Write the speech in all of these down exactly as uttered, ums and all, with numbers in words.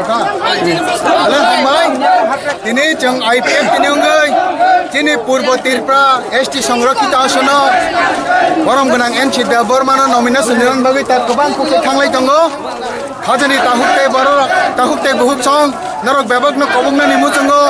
Hello, hambai. Tini chwng I P F tini wngwi chini Purbo Tripura S T Songrokhito Asono borom gwnang N C Debbarmano nomination rinani bagwi ta kwbang kuk thanglai tongo. Hajani tahuk tei borok, tahuk tei buhuk song norok bebakno koboknani muchungo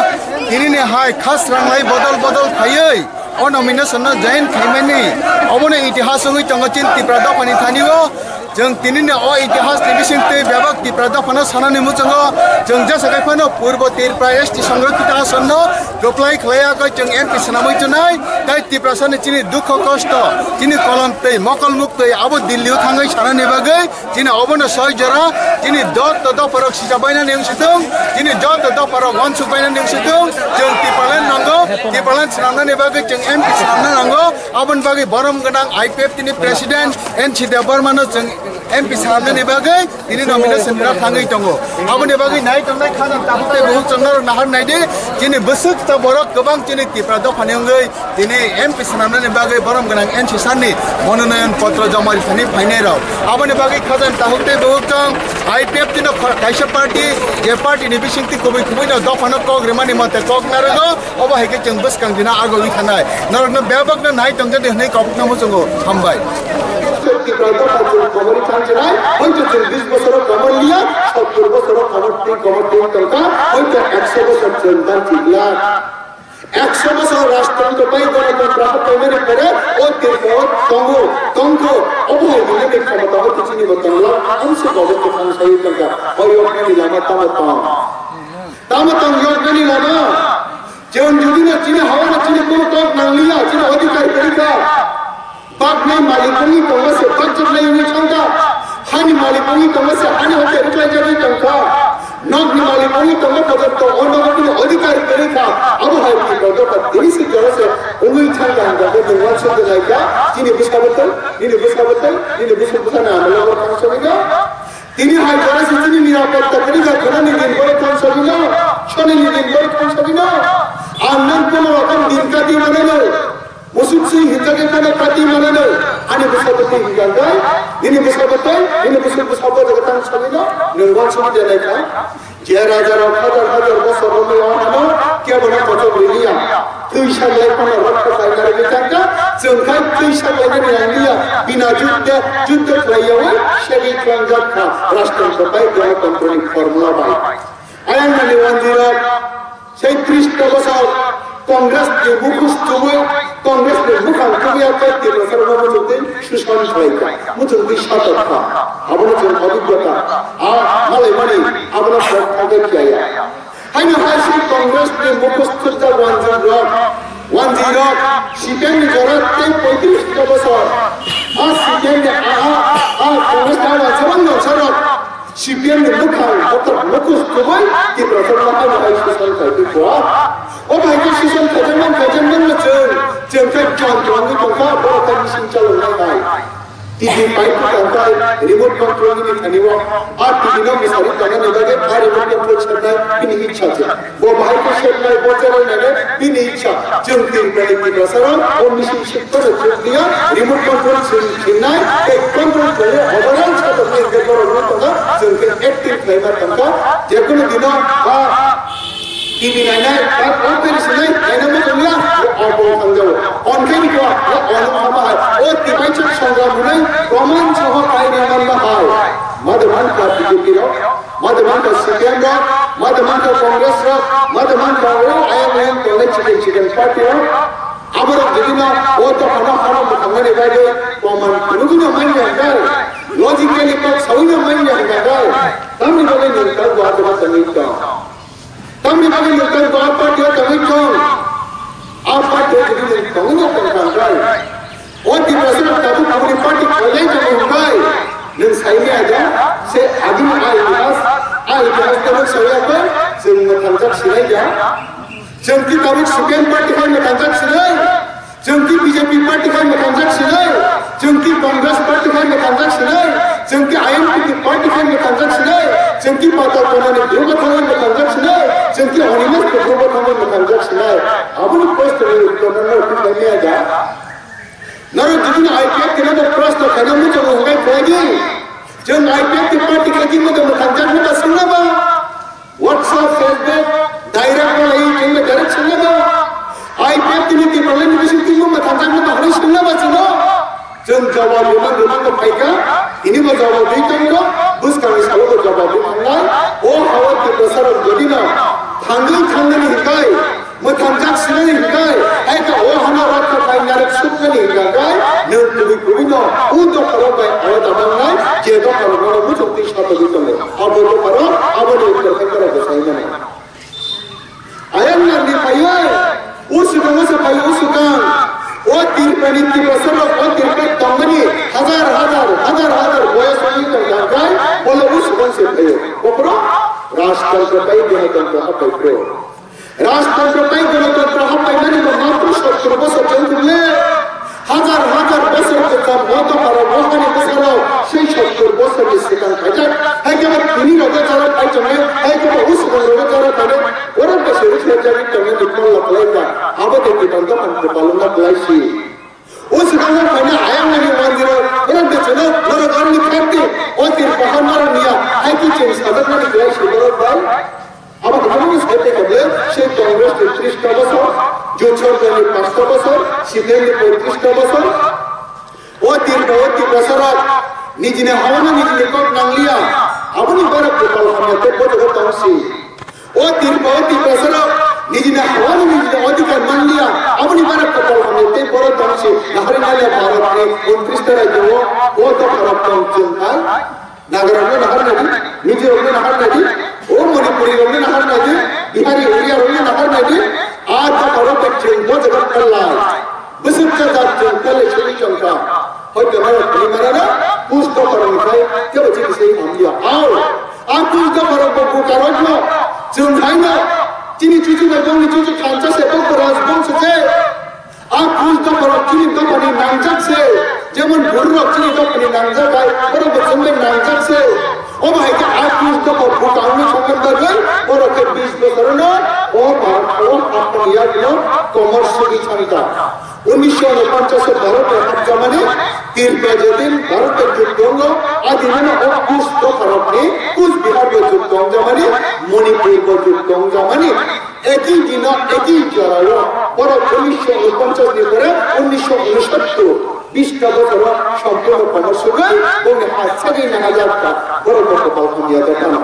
tinini hai khas ranglai bodol bodol phaiwi o nomination no join khaimani obono itihas wngwi tongo chini Tipra dophani thani o. Chwng tinini o itihas ni bisingtwi bebak Tipra dophano sanani muchungo chwng jesa khai phano Purbo Tripura S T Songrokhito Asono reply khlaiya koi chwng M P swnamwi chwnai tei Tiprasani chini dukho kosto chini kolom twi mokol muktwi abo Delhi o thangwi sanani bagwi chini obono soi jora chini joto dopharok sija bainani wngsitung chini joto dopharok wansuk bainani wngsitung chwng Tipraland nango Tipraland swnamnani bagwi chwng M P swnamna nango. Aboni bagwi borom gwnang I P F T ni president N C Debbarmano chwng M P swnamnani bagwi tini nomination rok thangwi tongo. Aboni bagwi nai tongnai khajang tabuk tei buhuk chwng norok nahar naidi chini bwswk ta borok kwbang chini Tipra dophani wngwi tini M P swnamnani bagwi borom gwnang N C sir ni mononoyon potro joma rithani phainai rok. Aboni bagwi khajang tabuk tei buhuk chwng I P F T no kho-, kaisa party je party ni bisingtwi kubui kubui no dophano kok rimani mate kok narwgo. Obo hai khe chwng bwskang dina agogwi thanai. Norokno bebakno nai tong jadi hwnwi kobokno muchungo. Hambai. Tipra dopha chwng komorwi thansinai, hoito chwng bis bosoro komor liya, sottor bosoro komor twi komor twi tongkha, hoito ekso bosor chwng banchi glak. Ekso bosor rajtantro bai ganatantro ha paimani pore o Tripura o tongo, tongkho, obo hai hwnwi ni khomota o kichini bo tongla, ang se kobokno thangsaiwi tongkha. O yoknani lama tamo tong? Tamo tong yoknani lama? Chwng jodi no chini hawa no chini kunu kok nangliya, chini odhikar kwrwi kha. Bakni malik wngwi tongma se bakjaknai wngwi thangkha. Hani malik wngwi tongma se hani hokhe rwkhlaijagwi tongkha. Nokni malik wngwi tongma porjonto o nogo bini odhikar kwrwi kha. Abo hai ni porjonto tini se jora se wngwi thangkha hwnba khe nwng uansuk de lai kha. Chini bwsa bwtwi, nini bwsa bwtwi, nini bwswk bwsani amalo bo thangsogwi no. Tini hai jora se chini nirapotta kwrwi kha, khwnani din borok thangsogwi no, sonini din borok thangsogwi no. Ang nang kono rokom din kati manai no. Musuk sui hinjagwi kono kati manai no. Ani bwsa bwtwi hinjak bai, nini bwsa bwtwi, nini bwswk bwsa bo jaga thangsogwi no. Nwng uansuk de lai kha. Je rajarok hajar hajar bosor romwi wngmano kebono kochok riliya. Twi saklai phano rokto khainani bwchangkha, chwng khai twi saklainani nangliya. Bina judde, juddo khlaiyaui segwi khwlangjak kha rajtantro bai ganatantroni formula bai. Ayang nani wanjwirok, sei trish ta bosor Congress ni mukhus tubui, Congress ni bukhang tubui akhai Tiprasarokno muchungtwi suson khlaikha, muchungtwi satok kha. Abono chwng obijjota, a malaimani abono kok thangwi khiyaya. Haino hai se Congress ni mukhus thukjak wanjwirok, wanjwirok, C P M ni jora tei poitris ta bosor. A C P M ni a, a, a Congress ni a wanjwirok, C P M ni mwkhang kotor mukhus tubui Tiprasarokno haino hai suson khaitwi kha. O bai khe suson khaijakman khaijakman no chwng, chwng khe jan twlangwi tongkha borok hai bising chaloknai hai. T V pai tongkha remote control ni thani o. A T V no mwsari tongnani bagwi a remote control sernai bini ichha se. Bo bahai khe sernai, bo channel nainai bini ichha. Chwng tin kali Tiprasarok o machine sikpano chukliya, remote control sing-, singnai tei control khlaiwi overall satok ni je borok rok tongkha, chwng khe active khlaima tongkha. Jekunu dino ba T V nainai, ba computer sinai, naina muchungya, o auto thangjago. Onkhe ni kok, o ono ma bahai, o tibai chuk songra munai, koman soho kainai man bahai. Madhuban ka B J P rok. Madhuban ka C P M rok, madhuban ka Congress rok, madhuban ka o ayang ayang tongnai chikon chikon party rok. Aborok jodi no o dophano hano mwthangmani bagwi koman phunugwino manya hwnkhe, logically kok sawino manya hwnkhe, tamni bagwi nwng tang bo adama tongwi tong? Tamni bagwi nwng tang bo a party o tongwi tong? A party o jodi nwng tongwino tongkha hwnkhe, o Tiprasa no tabuk tabukni party khailai tongo hwnkhe, nwng saimaya da, se agini a itihas, a itihas tabuk sawi akhoi, chwng mwthangjak sinai da. Chwng ki tabuk C P M party khai mwthangjak sinai, chwng ki B J P party khai mwthangjak sinai, chwng ki Congress party khai mwthangjak sinai, chwng ki I N P T party khai mwthangjak sinai, chwng ki Patal Tonani group o thangwi mwthangjak sinai, chwng ki Animals group o thangwi mwthangjak sinai. Aboni proshno ni uttor no rw khlaimaya da. Norok jodi no I P F T no bo proshno khaina muchungo hwnkhai khlai di. Chwng I P F T party khe jingbo tongmo thangjak hwnba swngna ba? Chwng jawab rwna rwna khe phaikha, tini bo jawab rwi tongkha, bwskangni salo bo jawab rwi thangnai. O hao Tiprasarok jodi no thangwi thangnani hinkhe, mwthangjak sinani hinkhe, hai khe o hano rokha bai narwk suknani hinkhe, nwng kubui kubui no o dopharok bai alada mangnai, je dopharok no muchung twi satogwi tongo. Abo dopharok aboni uttor khe borok bwsai mano. Ayang nangni phaiwi, o swkang o se phai o swkang. O Tripurani Tiprasarok, o Tripura tongmani hajar hajar, hajar hajar boyas wngwi tong kha, hwnkhe bole o swkang se phaio. Bophoro rajtantro bai ganatantro haphai phro. Rajtantro bai ganatantro haphaimani bo matro sottor bosor chwng thung le. Hajar hajar bosor kwcham o dopharok, o hani bwsarok sei sottor bosorni swkang khaijak. Hai khe bo tini rokno chara phai tongnai, hai khe bo usukung rokno chara phai tongnai. Oro bwsai usuk jagwi tongnai ni kolla kwlai kha. Abo tei kwtal dophani kwpal wngna kwlai si. Usukung o phaina ayang nani manjiro, oro bwsano norok arni kharti, o tin pahar norok niya, hai khe chwng sajaknani kwlai si borok bai. Abo kwbangma sai tongkha bwle, sei Congress ni tris ta bosor, Jot Sarkar ni panch ta bosor, C P M ni poitris ta bosor. O Tripura, o Tiprasarok nijini hao no nijini kok nangliya, aboni borok kwtal hamya tei bojogo tongsi. O Tripura, o Tiprasarok nijini hao no nijini odhikar manliya, aboni borok kwtal hamya tei borok tongsi. Nahari naliya Bharat ni untris ta rajyo o, o dopharok tong chwng hai. Nagarokno nahar naidi, Mizorokno nahar naidi, o Manipurirokno nahar naidi, Bihari, Oriarokno nahar naidi, a dopharok bai chwng bo jaga phalai. Bwswk cha jat chwng phalai simi chongkha. Hoito norok tini manana, pus dopharokni khai kebo chini sei hamliya. Ao, a pus dopharok bo bukarokno chwng haino, chini chuchu bai bongni chuchu thansa se bo rajbongso se. A pus dopharok chini dophani nangjak se, jemon bururok chini dophani nangjak hai, borok bo chwngbai nangjak se. Obo hai khe a pus dopha bwkangni songkar bagwi borok khe bis bosorno o Bharat o hapmani yakno komor sugwi thangkha. Unisho unoponchas o Bharat o hapjamani Tripura jedin Bharat o jukto wngo, adinano o pus dopharokni, Kus Bihar bo jukto wngjamani, Manipur bo jukto wngjamani. Ekoi dino, ekoi jorao, borok unisho unoponchas ni pore unisho unosottor, bis ta bosoro sompurno komor sugwi, bongni ha sagwi nangajak kha, borok bo kopal hamya dophano.